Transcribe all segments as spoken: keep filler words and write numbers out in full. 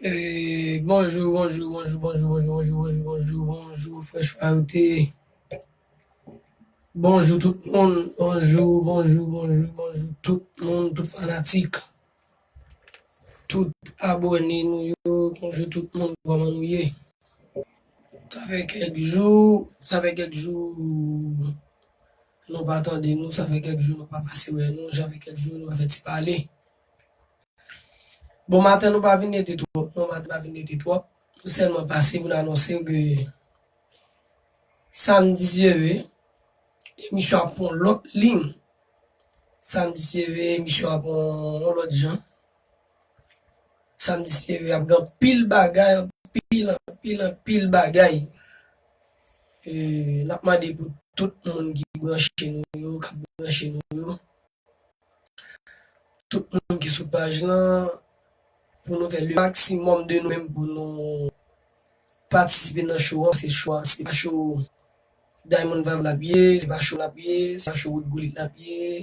Eh, bonjou, bonjou, bonjou, bonjou, bonjou, bonjou, bonjou, bonjou, bonjou, frè Chwarite. Bonjou tout moun, bonjou, bonjou, bonjou, bonjou tout moun, tout fanatik, tout abòne nou yo, bonjou tout moun, kòman nou ye? Sa fè kèk jou, sa fè kèk jou nou pa tande nou, sa fè kèk jou nou pa pase wè nou, sa fè kèk jou nou pa fè ti pale. Bon maten nou pa vin rete twòp, bon maten pa vin rete twòp. Nou sèlman pase pou n anonse ke samdi si Dye vle, emisyon ap pran yon lòt liy. Samdi si Dye vle, emisyon ap pran yon lòt jan. Samdi si Dye vle, ap gen anpil bagay, anpil, anpil, anpil bagay. E, n ap mande pou tout moun ki branche nou yo, k ap branche nou yo, tout moun ki sou paj lan, pou nou fè le maksimòm de nou menm pou nou patisipe nan show an, paske show an, se pa show Diamond Vibe l ap ye, se pa show l ap ye, se pa show Wood Goulit l ap ye,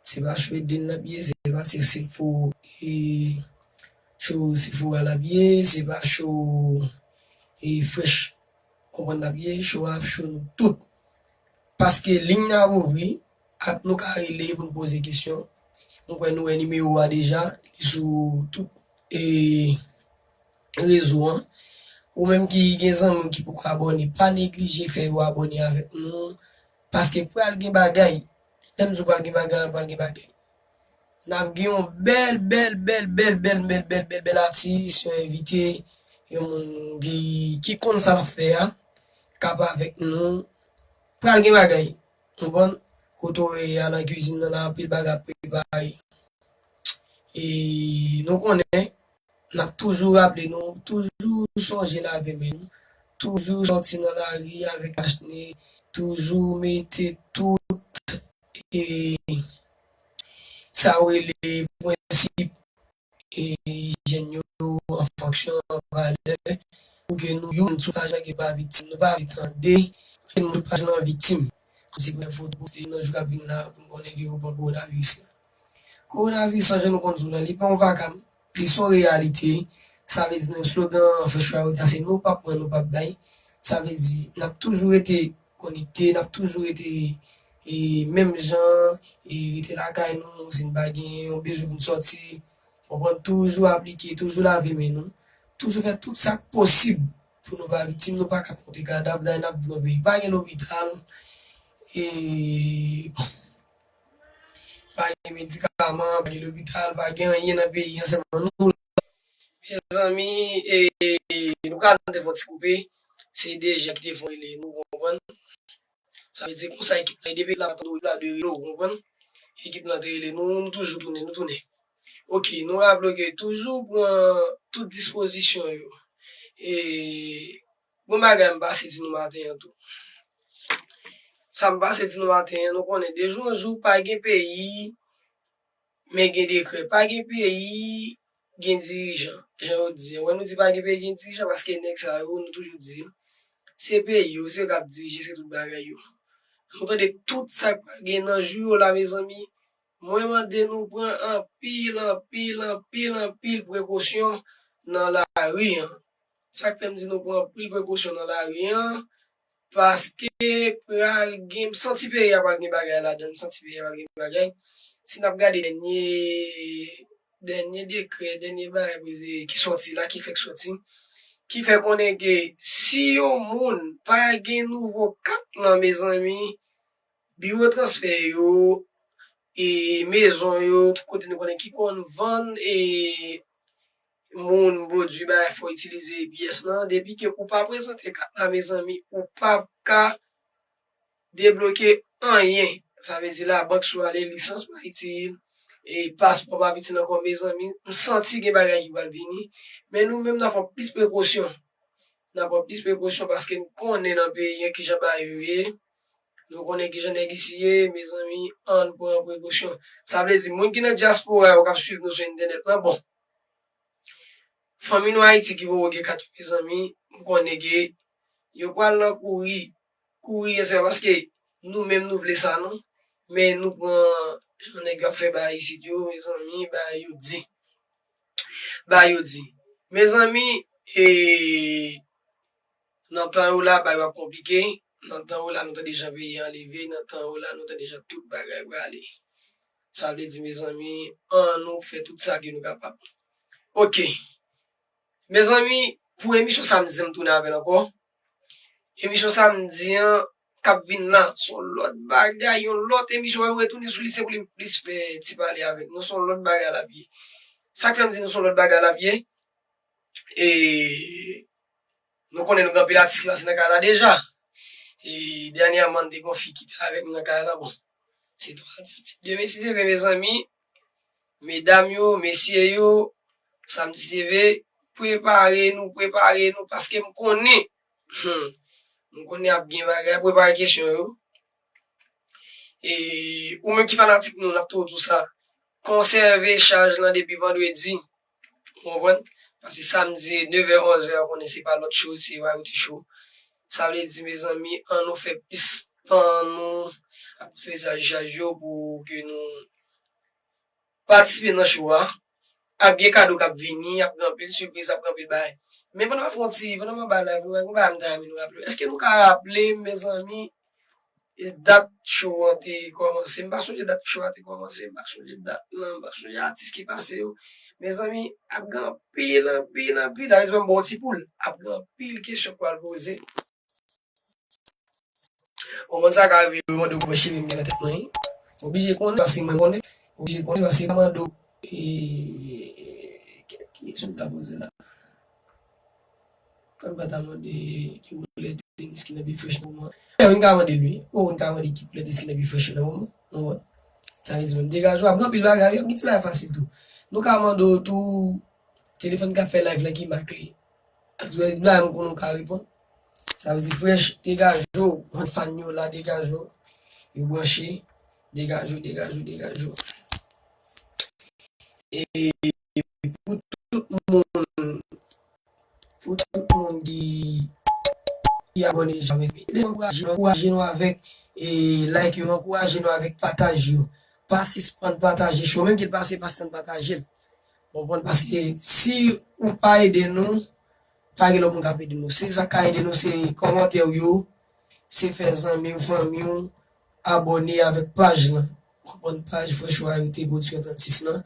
se pa show Eden l ap ye, se pa se, se fo, e, show Sephora l ap ye, se pa show, e, Fresh konprann l ap ye, show a ap show nou tout. Paske liy nan ap ouvri, ap nou ka rele pou n poze kesyon. Mwen kwè nou wè nimewo a deja, li sou tout, e, rezo an. Ou menm ki gen zanmi w ki poko abòne, pa neglije fè yo abòne avèk nou. Paske pral gen bagay. Lè m di w pral gen bagay, pral gen bagay. N ap gen yon bèl, bèl, bèl, bèl, bèl, bèl, bèl, bèl, bèl atis, yon envite, yon moun ki, ki konn sa l ap fè a, k ap avèk nou. Pral gen bagay, konprann? Kote w ye a nan kizin nan la, anpil bagay ap prepare. E nou konnen, n ap toujou raple nou, toujou sonje lave men nou, toujou sòti nan lari avèk kachne, toujou mete tout, e, sa yo rele prensip, e, ijyèn yo an fonksyon valè, pou ke nou youn sou paj lan ki pa viktim, nou pa vle tande, youn sou paj lan viktim. Kòmsi premye foto poste nan jou k ap vin la, pou n konnen ke yo pran kowonaviris la. Kowonaviris lan, jan nou konn di w la, li pa yon vakam, li se yon reyalite. Sa vle di nan slogan Fresh Royalty a, se nou p ap pran, nou p ap bay. Sa vle di, n ap toujou rete konekte, n ap toujou rete, e, menm jan, e, rete lakay nou, si n pa gen yon bezwen pou n sòti, konprann, toujou aplike, toujou lave men nou, toujou fè tout sa k posib pou nou pa viktim, nou pa ka konte kadav, dayè n ap viv nan peyi pa gen lopital, e, bon, pa gen medikaman, pa gen lopital, pa gen anyen nan peyi an, sèlman nou la. Mezanmi, e, nou ka tande fon ti koupe, se D J ki te fon rele nou, konprann. Sa vle di konsa ekip la, depi la pa tande w la de rele w, konprann. Ekip lan te rele nou, nou toujou tounen, nou tounen. Ok, nou raple w ke toujou pran tout dispozisyon yo. E, bon bagay m pase di nou maten an tou. Sa m pase di nou maten an, nou konnen de jou an jou, pa gen peyi, men gen dekrè. Pa gen peyi, gen dirijan. Jan yo di, wè nou di pa gen peyi, gen dirijan, paske nèg sa yo, nou toujou di, se peyi yo, se yo k ap dirije, se tout bagay yo. Nou tande tout sa k pral gen nan jou yo la, mezanmi. Mwen mande nou pran anpil, anpil, anpil, anpil prekosyon nan lari an. Sa k fè m di nou pran anpil prekosyon nan lari an, paske pral gen, m santi peyi a pral gen bagay ladan l, m santi peyi a pral gen bagay. Si n ap gade dènye, dènye dekrè, dènye bagay ki sòti la, ki fèk sòti, ki fè konnen ke si yon moun pa gen nouvo kat lan, mezanmi, biwo transfè yo, e mezon yo, tout kote nou konnen ki konn vann, e moun, pwodui, bagay fò itilize pyès lan, depi ke ou pa prezante kat la, mezanmi, ou p ap ka debloke anyen. Sa vle di labank si w ale, lisans pa itil, e paspò pa itil ankò, mezanmi. M santi gen bagay ki pral vini, men nou menm n ap pran plis prekosyon. N ap pran plis prekosyon paske n konnen nan peyi an kijan bagay yo ye. Nou konnen kijan nèg isi ye, mezanmi, ann pran prekosyon. Sa vle di, moun ki nan dyaspora yo k ap swiv nou sou entènèt lan, bon, fanmi nou Ayiti ki poko gen kat yo, mezanmi, m konnen ke yo pral nan kouri, kouri, se pa paske nou menm nou vle sa, non. Men nou pran jan nèg yo ap fè bagay isit yo, mezanmi, bagay yo di. Bagay yo di. Mezanmi, e, nan tan yo la, bagay yo ap konplike. Nan tan yo la, nou tande jan peyi an leve. Nan tan yo la, nou tande jan tout bagay prale. Sa vle di, mezanmi, ann nou fè tout sa ke nou kapab. Oke. Mezanmi, pou emisyon samdi an, m tounen avè l ankò. Emisyon samdi an k ap vin la, se yon lòt bagay, yon lòt emisyon, w retounen sou li, se pou li plis fè ti pale avèk nou, se yon lòt bagay l ap ye. Sa k fè m di nou se yon lòt bagay l ap ye, e nou konnen nou gen anpil atis ki pase nan kay la deja. E dènyèman, m te gen yon fi ki te avèk m nan kay la, bon, se twa atis. Demen, si Dye vle, mezanmi, medam yo, mesye yo, samdi si Dye vle, prepare nou, prepare nou, paske m konnen, hmm, m konnen ap gen bagay, prepare kesyon yo. E ou menm ki fanatik nou, n ap toujou di w sa, konsève chaj lan depi vandredi, ou konprann? Paske samdi, nevè, onzè, ou konnen se pa lòt cho, se Royalty Show. Sa vle di, mezanmi, ann nou fè plis tan nou ap konsève chaj yo pou ke nou patisipe nan cho a. Ap gen kado k ap vini, ap gen anpil sipriz, ap gen anpil bagay. Men pandan m ap fè yon ti, pandan m ap bay live, nou gen yon bagay m ta renmen nou raple. Èske nou ka raple m, mezanmi, e dat cho an te kòmanse? M pa sonje dat cho a te kòmanse, m pa sonje dat lan, m pa sonje atis ki pase yo. Mezanmi, ap gen anpil, anpil, anpil. Alèz mwen, m bon ti poul. Ap gen anpil kesyon k pral poze. Ou konn sa ka rive, yo mande w kòman cheve m gen nan tèt mwen. Oblije konnen, paske mwen konnen. Oblije konnen, paske yo ka mande w, e, ki, ki kesyon m ta poze la? Kòm m pa ta mande ki koulè tenis ki nan pi fresh nan moman. Ou ka mande l, wi. Ou ka mande ki koulè tenis ki nan pi fresh nan moman. Ou konprann? Sa vle di, menm degaje w, ap gen anpil bagay, ap gen ti bagay fasil tou. Nou ka mande w tou, telefòn k ap fè live lan ki mak li. Aswè la, m konnen w ka reponn. Sa vle di, fresh, degaje w, fan yo la, degaje w. Yo branche, degaje w, degaje w, degaje w. E pou tout moun, pou tout moun ki, ki abòne deja, ede ankouraje nou, ankouraje nou avèk, e, like yo, ankouraje nou avèk pataj yo. Pa sispann pataje cho, menm ki pase, pa sispann pataje l. Konprann? Paske si ou pa ede nou, pa gen lòt moun k ap ede nou. Se sa k ka ede nou, se kòmantè w yo, se fè zanmi w, fanmi w abòne avèk paj lan. Konprann? Paj Fresh Royalty Production trannsis lan.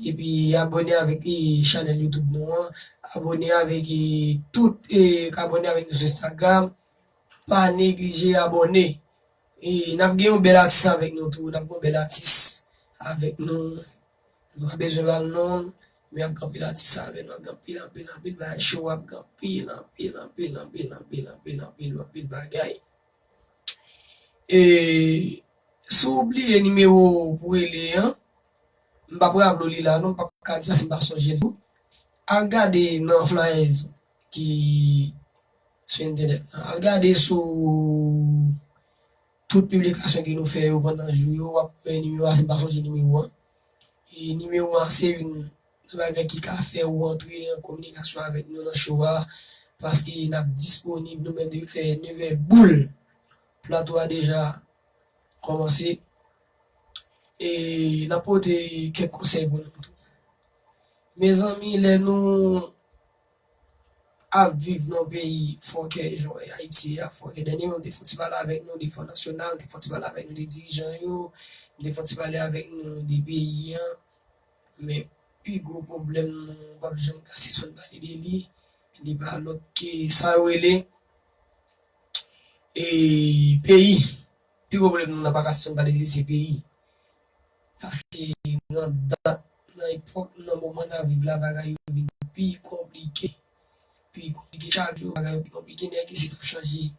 Epi abòne avèk, e, chanèl YouTube nou an. Abòne avèk, e, tout, e, abòne avèk nou sou Instagram. Pa neglije abòne. E, n ap gen yon bèl atis avèk nou tou. N ap gen yon bèl atis avèk nou. Nou pa bezwen ba l non, men ap gen anpil atis avè nou, ap gen anpil, anpil, anpil bagay cho, ap gen anpil, anpil, anpil bagay. E, si w bliye nimewo pou rele an, m p ap raple w li la non, m p ap ka di paske m pa sonje l tou. Al gade nan flyers ki sou entènèt lan. Al gade sou tout piblikasyon ke nou fè yo pandan jou yo, w ap wè nimewo a, si m pa sonje nimewo an. E nimewo a se youn nan bagay ki ka fè ou antre an kominikasyon avèk nou nan cho a, paske n ap disponib, nou menm depi fè nevè boul. Plato a deja kòmanse. E n ap pote kèk konsèy pou nou tou. Mezanmi, lè nou ap viv nan yon peyi fòkè, jan Ayiti a fòkè, dènyèman, m te fè yon ti pale avèk nou de Front National, m te fè yon ti pale avèk nou de dirijan yo, m te fè yon ti pale avèk nou de peyi an. Men pi gwo pwoblèm nou p ap janm ka sispann pale de li, li pa lòt ke sa yo rele, e, peyi. Pi gwo pwoblèm nou, n ap pa ka sispann pale de li, se peyi. Paske nan dat, nan epòk, nan moman n ap viv la, bagay yo vin pi konplike. Pi konplike chak jou, bagay yo pi konplike. Nèg isit ap chanje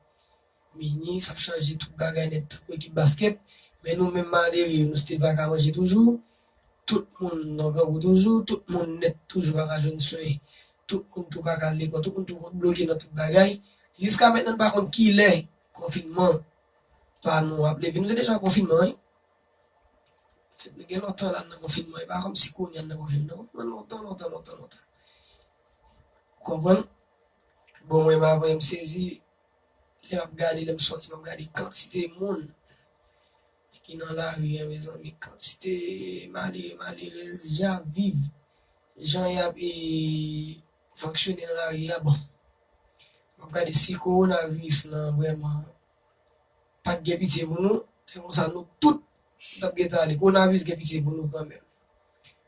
minis, ap chanje tout bagay nèt tankou ekip baskèt. Men nou menm malere yo, nou still pa ka manje toujou. Tout moun nan grangou toujou, tout moun nèt toujou pa ka jwenn swen. Tout moun tou pa ka al lekòl, tout moun tou bloke nan tout bagay. Jiska mentnan, n pa konn kilè konfinman pa nou ap leve. Nou te deja konfinman, wi. Se, nou gen lontan la n nan konfinman. E pa kòmsi kounye a n nan konfinman. Nan konfinman lontan, lontan, lontan, lontan. Ou konprann? Bon, mwen, m avè m sezi. Lè m ap gade, lè m sòti, m ap gade kantite moun ki nan lari a, mezanmi. Kantite malere, malerèz, jan y ap viv. Jan y ap, e, fonksyone nan lari a, bon. M ap gade si kowonaviris lan vrèman pa t gen pitye pou nou, lè konsa nou tout nou t ap gentan ale. Kowonaviris gen pitye pou nou kanmenm.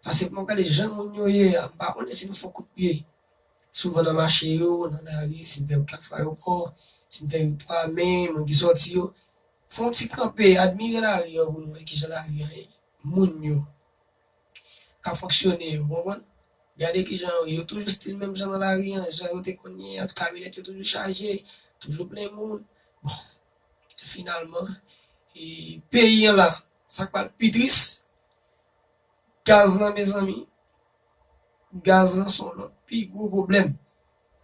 Paske pou m ap gade jan moun yo ye a, m pa konnen si nou fè kout pye. Souvan nan mache yo, nan lari, si n fè wout Kafou Ayewopò, si n fè wout Twa Me, moun ki sòti yo, fè yon ti kanpe, admire lari an pou nou wè kijan lari an ye. Moun yo k ap fonksyone yo, konprann? Gade kijan yo ye, yo toujou still menm jan nan lari an, jan yo te konn ye an, kamyonèt yo toujou chaje, toujou plen moun. Bon, finalman, e, peyi an la, sa k pral pi tris, gaz lan, mezanmi, gaz lan se yon lòt pi gwo pwoblèm.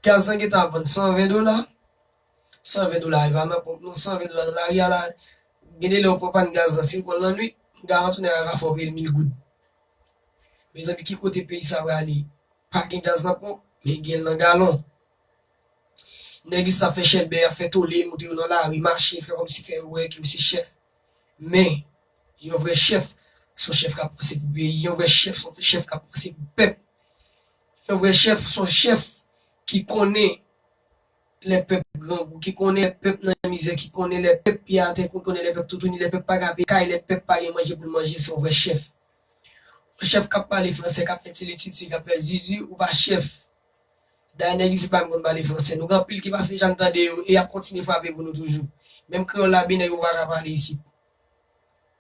Gaz lan gentan ap vann san ven dola, san ven dola e pa nan ponp non, san ven dola nan lari a la, gen de lè ou pran pàn gaz lan, si l pran l nan nwit, m garanti w nèg la va fè w peye l mil goud. Mezanmi, ki kote peyi sa prale? Pa gen gaz nan ponp, men gen l nan galon. Nèg isit ap fè chèlbè, y ap fè tole, monte yo nan lari, mache, fè kòmsi fè yo wè ke yo se chèf. Men, yon vrè chèf, se yon chèf k ap panse pou peyi. Yon vrè chèf, se yon chèf k ap panse pou pèp. Yon vrè chèf, se yon chèf ki konnen lè pèp grangou, ki konnen lè pèp nan mizè, ki konnen lè pèp pye atè, ki konnen lè pèp toutouni, lè pèp pa ka peye kay, lè pèp pa gen manje pou l manje, se yon vrè chèf. Yon chèf k ap pale fransè, k ap fè ti lititi, k ap fè zizi, ou pa chèf. Dayè, nèg isit pa menm konn pale fransè. Nou gen anpil ki pase deja, n tande yo, e y ap kontinye frape pou nou toujou. Menm kreyòl la, byen nèg yo pa ka pale isit.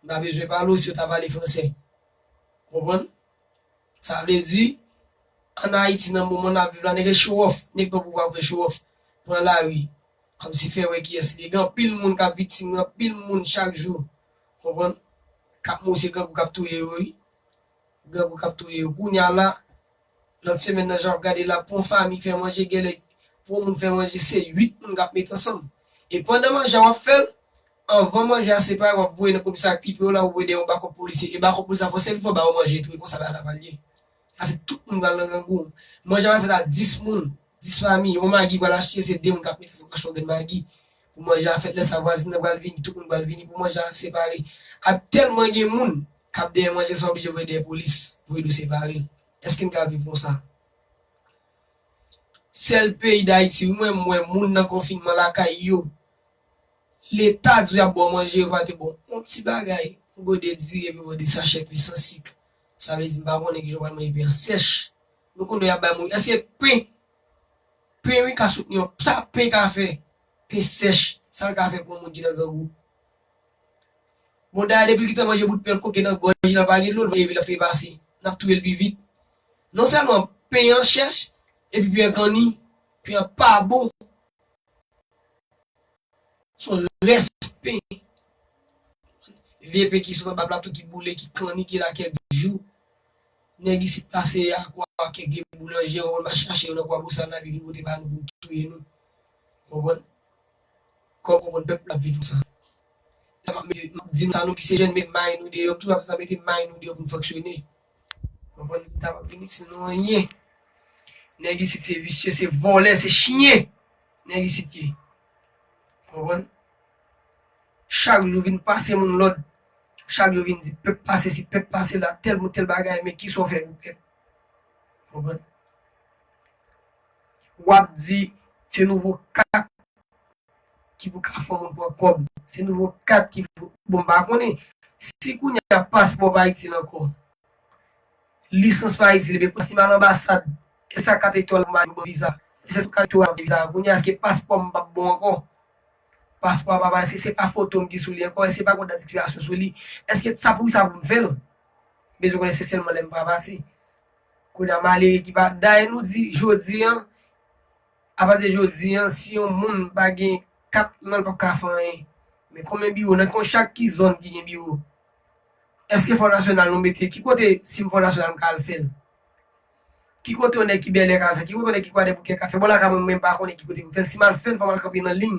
M pa bezwen pale w si yo ta pale fransè. Konprann? Sa vle di, ann Ayiti, nan moman n ap viv la, nèg yo show off. Nèg pran pouvwa pou fè show off. Pran lari. Kòmsi fè wè kiyès li ye. Gen anpil moun k ap viktim, gen anpil moun chak jou. Konprann? K ap mouri, se grangou k ap touye yo, wi. Grangou k ap touye yo. Kounye a la, lòt semèn nan, jan w ap gade la, pou yon fanmi fè manje, genlè, pou yon moun fè manje, se uit moun k ap met ansanm. E pandan manje a w ap fè l, anvan manje a separe, w ap voye nan komisarya ak pipi w la, w ap voye dèyè yon bakòp polisye. E bakòp polisye a fò sèvi fò ba yo manje tou, e konsa bagay la pral ye. Paske tout moun pral nan grangou. Manje a pral fèt a dis moun, dis fanmi. Yon magi pral achte, se de moun k ap met ansanm pou achte yon grenn magi. Pou manje a fèt, lè sa vwazin nan pral vini, tout moun pral vini pou manje a separe. Ap tèlman gen moun k ap dèyè manje sa, oblije voye dèyè polis, voye dwe separe l. Èske n ka viv konsa? Sèl peyi Dayiti, wi, mwen, m wè moun nan konfinman lakay yo. Leta di w y ap ba w manje, yo pa te ba w yon ti bagay. Yon gode diri epi yon gode sachè pen san sik. Sa vle di, m pa konnen kijan w pral manje pen an sèch. Nou konn lè y ap bay moun. Èske pen, pen wi ka soutni yon, sa pen ka fè? Pen sèch, sa l ka fè pou yon moun ki nan grangou? Bon, dayè, depi l gentan manje bout pen, l koke nan gòj li, l pa gen dlo, l voye epi l ap trepase. N ap touye l pi vit. Non sèlman pen an chèch, epi pen an kanni, pen an pa bon. Se yon rès pen. Vye pen ki sot anba plato, ki boule, ki kanni, ki la kèk jou. Nèg isit pase a kwa kèk vye boulanje, yo konn mache chache yo nan Kwa Bosal la, epi vin pote ba nou pou touye nou. Konprann? Kòm konprann pèp la ap viv konsa. Sa m ap mete, m ap di nou sa, nou ki se jèn, met may nou deyò, m toujou ap sa, mete may nou deyò pou n fonksyone. Konprann? Leta p ap vin itil nou anyen. Nèg isit se visye, se vòlè, se chyen. Nèg isit ye. Konprann? Chak jou vin pase moun lòd. Chak jou vin di pèp pa sesi, pèp pa sela, tèl moun, tèl bagay, men kisa w fè pou pèp? Konprann? W ap di se nouvo kat ki pou ka fè yon moun pran kòb. Se nouvo kat ki pou, bon, m pa konnen. Si kounye a paspò pa itil ankò, lisans pa itil, ebyen, si m al anbasad, e sa kat elektoral la pou ban viza? E se sou kat elektoral la ban viza? Kounye a, èske paspò m p ap bon ankò? Paspò a pa, èske se pa foto m ki sou li ankò? Èske se pa gon dat ekspirasyon sou li? Èske sa pou sa pou m fè l? Bezwen konnen se sèlman lè m pa pase. Kounye a, malere ki pa, dayè nou di, jodi an, apati de jodi an, si yon moun pa gen kat lan, l p ap ka fè anyen. Men konbyen biwo? Nan kon chak ki zòn ki gen biwo? Èske Fò Nasyonal nou mete? Ki kote, si m Fò Nasyonal, m ka al fè l? Ki kote yon nèg ki Bèlè ka al fè? Ki kote yon nèg ki Kwadèboukè ka fè? Bò lakay mwen, mwen m pa konnen ki kote pou m fè l. Si m al fè l, fò m al kanpe nan liy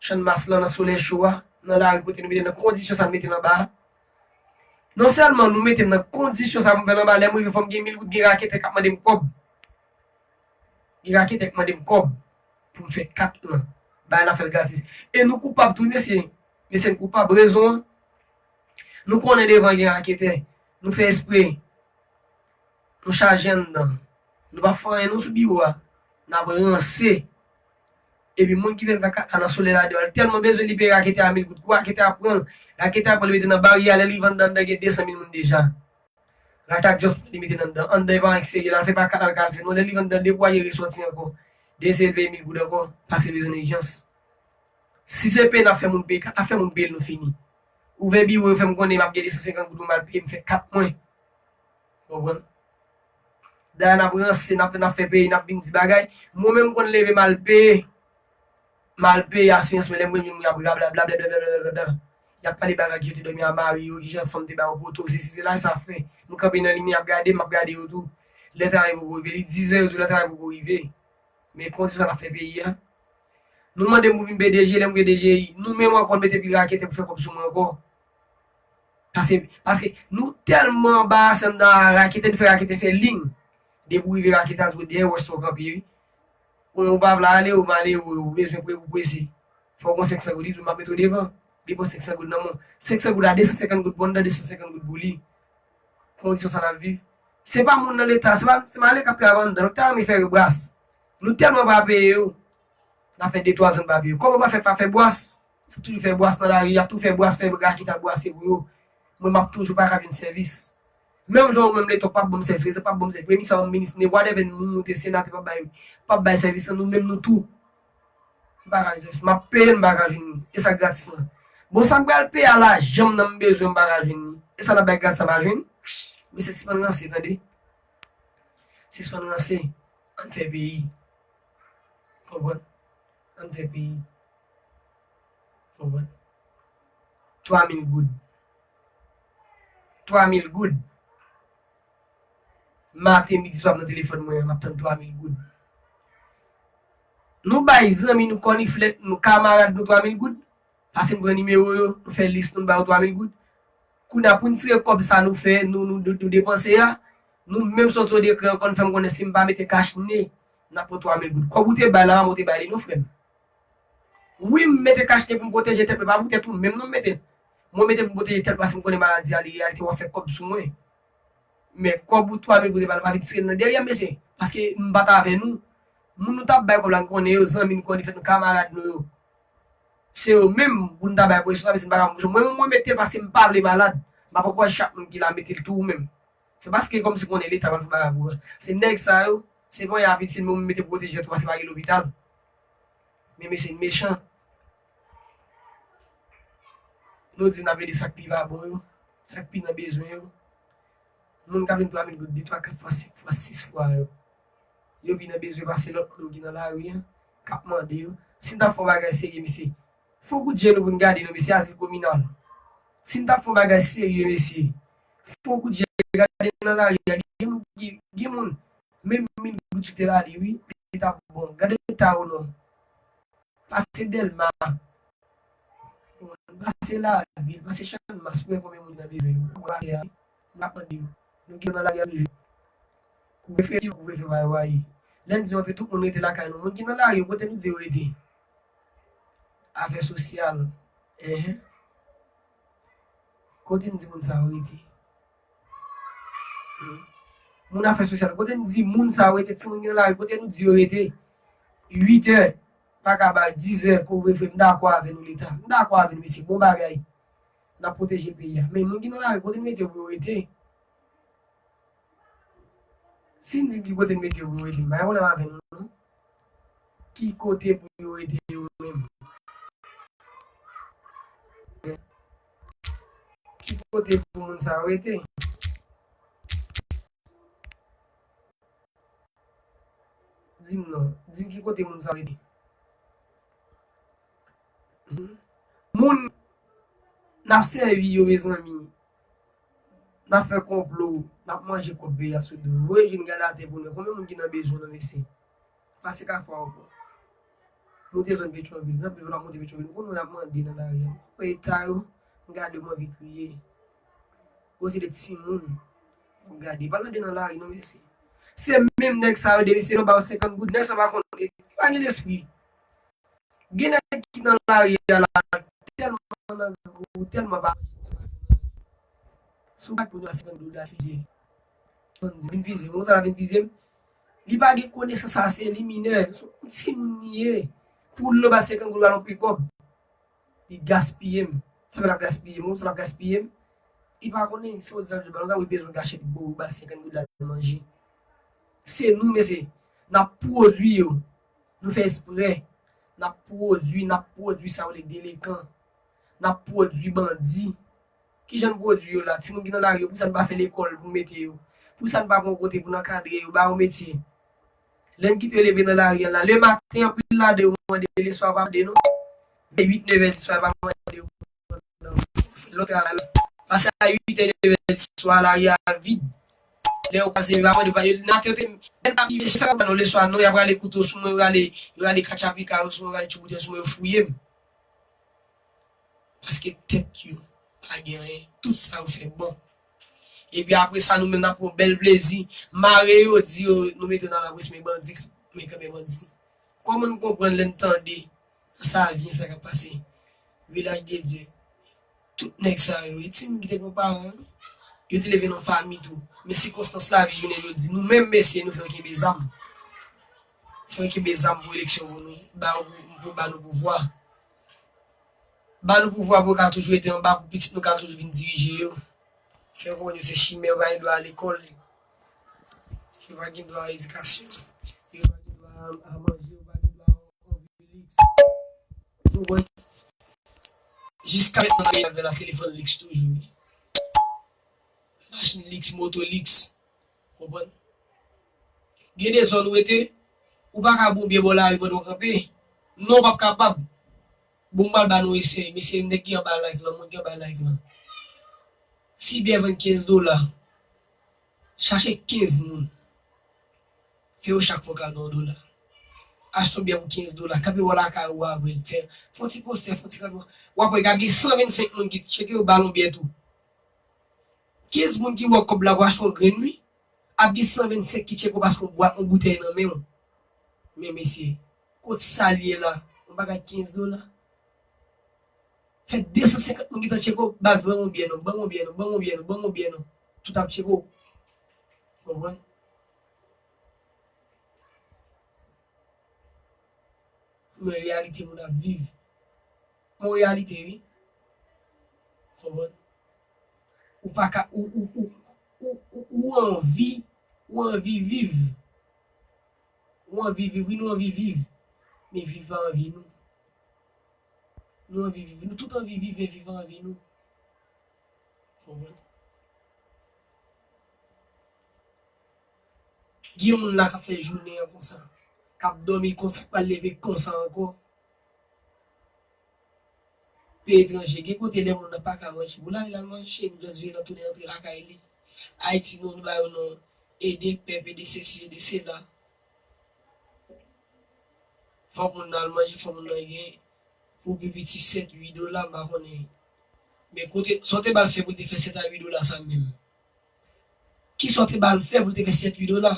Channmas lan, nan solèy cho a, nan lari kote nou mete l, nan kondisyon sa n mete l anba a. Non sèlman nou mete m nan kondisyon sa pou m fè l anba, lè m rive fò m gen mil goud, gen raketè k ap mande m kòb. Gen raketè k mande m kòb pou m fè kat lan. Bagay la fè l gratis. E nou koupab tou wi, mesye. Mesye, n koupab. Rezon an, nou konnen devan gen raketè. Nou fè espre. Nou chaje anndan. Nou p ap fè anyen non sou biwo a. N ap ranse. Epi moun ki vin fè kat la nan solèy la deyò, li tèlman bezwen li peye raketè a mil goud. Kou raketè a pran l, raketè a pran l, li mete nan baryè a, lè li rive anndan, anndan gen de san mil moun deja. Raketè a just pran l, li mete l anndan. Anndan e pa anyen ki serye la, l fè pa kat la l ka al fè non. Lè li rive anndan, dekouraje resòti ankò. Li eseye peye mil goud ankò, paske l bezwen nan ijans. Si se peye n ap fè moun peye, kat la fè moun peye l, nou fini. Ouvè biwo, yo fè m konnen m ap gen de san senkant goud pou m al peye, m fè kat mwen. Konprann? Dayè n ap ranse, n ap, n ap fè peyi, n ap vin di bagay. Mwen menm m konn leve m al peye. M al peye asirans mwen, lè m vin moun y ap rablabla. Y ap pale bagay ki yo te dòmi a mari yo, kijan fanm te ba yo poto, sesi sela, sa fè. M kanpe nan limyè, y ap gade m, m ap gade yo tou. Lè travay poko rive, li dizè, yo di w lè travay poko rive. Men kondisyon sa n ap fè peyi a. Nou mande m pou vin P D G, lè m P D G, nou menm ankò n mete pil raketè pou fè kòb sou mwen ankò. Paske, paske nou tèlman anbarase anndan a raketè, nou fè raketè fè liy. Depi w rive raketè a, ou dèyè, ou wè sa w kanpe, wi. Ou, ou pa vle ale, ou malere, ou bezwen pre-, ou prese. Fò w gon senk san goud, li di w m ap mete w devan. Li pran senk san goud nan men w. Senk san goud la, de san senkant goud pou anndan, de san senkant goud pou li. Kondisyon sa n ap viv. Se pa moun nan Leta, se pa, se malere k ap travay anndan. Leta renmen fè rebras. Nou tèlman pa peye yo. N ap fè de twa zan n pa peye yo. Kòman w pa fè, pa fè bwas? Y ap toujou fè bwas nan lari, y ap toujou fè bwas, fè raketè al bwase pou yo. Mwen, m ap toujou pa ka jwenn sèvis. Menm jan ou menm Leta p ap ban m sèvis, prezan p ap ban m sèvis, premye sa ban m minis, ne whatever, moun moute senatè p ap bay, p ap bay sèvis lan, nou menm nou tou. M pa ka jwenn sèvis, m ap peye, m pa ka jwenn li. E sa gratis lan. Bon, sa m pral peye a la, janm nan m bezwen, m pa ka jwenn li. E sa n ap bay gratis la, m pa jwenn. Mesye, sispann ranse, tande. Sispann ranse. Ann fè peyi. Konprann? Ann fè peyi. Konprann? Twa mil goud. Twa mil goud. Maten, midi, swa, m nan telefòn mwen an, m ap tann twa mil goud. Nou bay zanmi nou, kòniflèt nou, kamarad nou twa mil goud. Pase n pran nimewo yo, nou fè lis nou, n ba yo twa mil goud. Kounye a, pou n tire kòb sa nou fè, nou, nou, nou, nou depanse a, nou menm sòti o dekre ankò, n fè m konnen si m pa mete kach ne, n ap pran twa mil goud. Kòb ou te bay la, manman w te bay li non, frè m. Wi, m mete kach ne pou m pwoteje tèt mwen, pa pou tèt ou menm non m mete l. Mwen mete l pou m pwoteje tèt mwen, paske m konnen maladi a, li reyalite, w ap fè kòb sou mwen. Men kòb ou twa mil goud, e pa, pa vin tire l nan dèyè m, mesye. Paske m pa t avè nou. Moun nou t ap bay kòb la, n konnen yo, zanmi n, kòniflèt nou, kamarad nou yo. Se yo menm pou n ta bay presyon sa, mesye, m pa ka pran presyon. Mwen menm, mwen mete l paske m pa vle malad. M ap ankouraje chak moun ki la mete l tou ou menm. Se paske kòmsi konnen Leta pral fè bagay pou ou. Se nèg sa yo, se pran y ap itil, men ou mete pwoteje tèt ou paske pa gen lopital. Men mesye, n mechan. Nou di n ap ede sa k pi pa bon yo, sa k pi nan bezwen yo. Moun k ap vin twa mil goud, de, twa, kat fwa, senk fwa, sis fwa yo. Yo pi nan bezwen pase lòt moun ki nan lari an, k ap mande yo. Si n t ap fè yon bagay serye, mesye, fè yon kout je nou pou n gade non, mesye, azil kominal. Si n t ap fè yon bagay serye, mesye, fè yon kout je, gade nan lari a, gen moun ki, gen moun, menm mil goud si w te ba li, wi, li t ap bon. Gade eta yo non. Pase Dèlma, pase Lavil, pase Channmas, pou wè konbyen moun nan bezwen yo. Ou wè atè a, m ap mande yo. Nou gen nan lari a toujou. Kouvrefe, kouvrefe, bay, bay. Lè n di antre, tout moun rete lakay nou. Moun ki nan lari yo, kote nou di yo rete? Afè sosyal. Enhen. Kote n di moun sa yo rete? Hmm. Moun afè sosyal, kote n di moun sa yo rete? Timoun ki nan lari, kote nou di yo rete? Uit è, pa ka bay, diz è, kouvrefe, m dakò avè nou, Leta. M dakò avè nou, mesye, bon bagay. N ap pwoteje peyi a. Men moun ki nan lari, kote n mete yo pou yo rete? Si n di ki kote n mete yo pou yo rete, m pa gen pwoblèm avè nou, non. Ki kote pou yo rete yo menm? Ki kote pou moun sa yo rete? Di m non. Di m ki kote moun sa yo rete. Hmm. Moun n ap sèvi yo, mezanmi. N ap fè konplo, n ap manje kòb peyi a sou do. Voye je n gade atè pou n wè konbyen moun ki nan bezwen nan, mesye. Pase Kafou ankò. Moute zòn Petyonvil. Nan peyi w ap moute Petyonvil, m konn wè y ap mande nan lari a. Wè eta yo, m gade, m anvi kriye. Koze de timoun. M gade, pa tande nan lari non, mesye. Se menm nèg sa yo, depi se yo ba yo senkant goud, nèg sa pa konn, li pa gen lespri. Gen nèg ki nan lari a la, tèlman nan gou, tèlman pa manje, tèlman pa jwenn anyen. Si w pa t pou nou a senkant goud la, fizye. Vin fizye m, konsa la vin fizye m. Li pa gen konesans ase, li minè. Se yon timoun li ye. Pou l nan ba senkant goud la, l anpil kòb. Li gaspiye m. Sa fè l ap gaspiye m, sa l ap gaspiye m. Li pa konnen, se yon zanj, yon zanj bezwen gache pou ba l senkant goud la manje. Se nou, mesye, n ap pwodui yo. Nou fè eksprè. N ap pwodui, n ap pwodui sa yo rele delenkan. N ap pwodui bandi. Kijan n pwodui yo la? Timoun ki nan lari yo, poukisa n pa fè lekòl pou mete yo? Poukisa n pa pran kote pou n ankadre yo, ba yo metye? Lè n kite yo leve nan lari a la, lematen, anpil ladan yo mande, leswa yo pa mande non. Vè uit, nevè diswa yo pa mande yo. Lòt travay la. Pase a uitè, nevè diswa, lari a vid. Lè yo kwaze, yo pa mande, yo pa, yo, nan tèt yo te, lè n t ap rive, se fè yo pa non, leswa non, y ap rale kouto sou mwen, yo rale, yo rale katchapika yo sou mwen, yo rale tchouboutèl sou mwen, yo fouye m. Paske tèt yo pa gen anyen. Tout sa yo fè bon. Epi apre sa, nou menm n ap pran bèl plezi. Mare yo, di yo, nou mete yo nan lapolis, men bandi, men kanpe bandi. Kòman n konprann lè n tande nan Savyen sa k ap pase? Vilaj de Dye. Tout nèg sa yo, e timoun ki te gen paran, yo te leve nan fanmi tou. Men sikonstans lavi jounen jodi, nou menm mesye, nou fè yo kenbe zam. Fè yo kenbe zam pou eleksyon pou nou, ba yo pou, pou ba nou pouvwa. Ba nou pouvwa pou yo ka toujou rete anba, pou pitit nou ka toujou vin dirije yo. Fè yo konprann yo se chimè, yo pa gen dwa lekòl. Yo pa gen dwa edikasyon. Yo pa gen dwa a manje, yo pa gen dwa anvi liks. Ou konprann? Jiska mentnan, n ap viv avè la telefòn liks toujou. Machin liks, moto liks. Konprann? Gen de zòn ou rete, ou pa ka bonbye bò lari pandan w kanpe. Non, w p ap kapab. Bon, m pral ba nou eseye. Mesye, nèg ki anba live lan, moun ki anba live lan. Si biyè vann kenz dola, chache kenz moun. Fè yo chak fè w kado yon dola. Achte yon biyè pou kenz dola. Kanpe bò lakay ou avè l. Fè, fè yon ti postè, fè yon ti kanpe. W ap wè, gen san vennsenk moun ki tcheke yo ba l yon biyè tou. Kenz moun ki ba w kòb la pou achte yon grenn, wi. Ap gen san vennsenk ki tcheke w paske yon bwat, yon boutèy nan men w. Men mesye, kot sa l ye la? Yon bagay kenz dola. Fè de san senkant moun ki t ap tcheke w, baz, ban m yon biyè non, ban m yon biyè non, ban m yon biyè non, ban m yon biyè non. Tout ap tcheke w. Konprann? Men reyalite moun ap viv. Yon reyalite, wi. Konprann? Ou pa ka, ou, ou, ou, ou, ou, ou anvi, ou anvi viv. Ou anvi viv, wi, nou anvi viv. Men viv pa anvi nou. Nou anvi viv, nou tout anvi viv, men viv pa anvi nou. Konprann? Gen moun la k ap fè jounen an konsa, k ap dòmi konsa, k pral leve konsa ankò. Peyi etranje, gen kote lè moun nan pa ka manje, pou l ale l al manje, nou just vire nan tounen antre lakay li. Ayiti, nou, nou ba yo non, ede pèp, ede sesi, ede sela. Fòk moun nan al manje, fòk moun nan gen pou pi piti sèt, uit dola, m pa konnen. Men kote, sa w te ba l fè pou l te fè sèt a uit dola sa menm? Kisa w te ba l fè pou l te fè sèt, uit dola?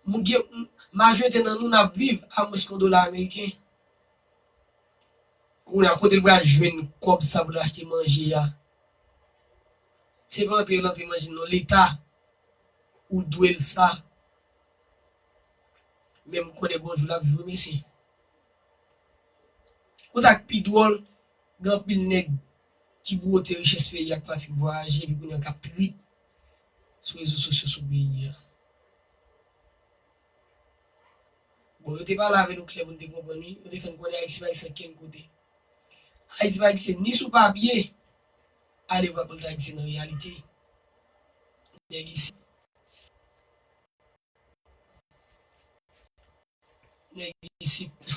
Moun gen, majorite nan nou n ap viv a mwens ke yon dola ameriken. Kounye a, kote l pral jwenn kòb sa pou l achte manje a? Se pa antre l antre manje non, Leta, ou dwe l sa. Men m konnen gon jou l ap jwe, mesye. Ou sa k pi dwòl, gen anpil nèg ki bwote richès peyi a ak pratik vwayaje, epi kounye a k ap trip sou rezo sosyo sou peyi a. Bon, yo te pale avè nou klè pou n te konprann, wi. Yo te fè n konnen Ayiti pa egziste ankenn kote. Ayiti pa egziste ni sou papye, alevwa pou l ta egziste nan reyalite. Nèg isit. Nèg isit.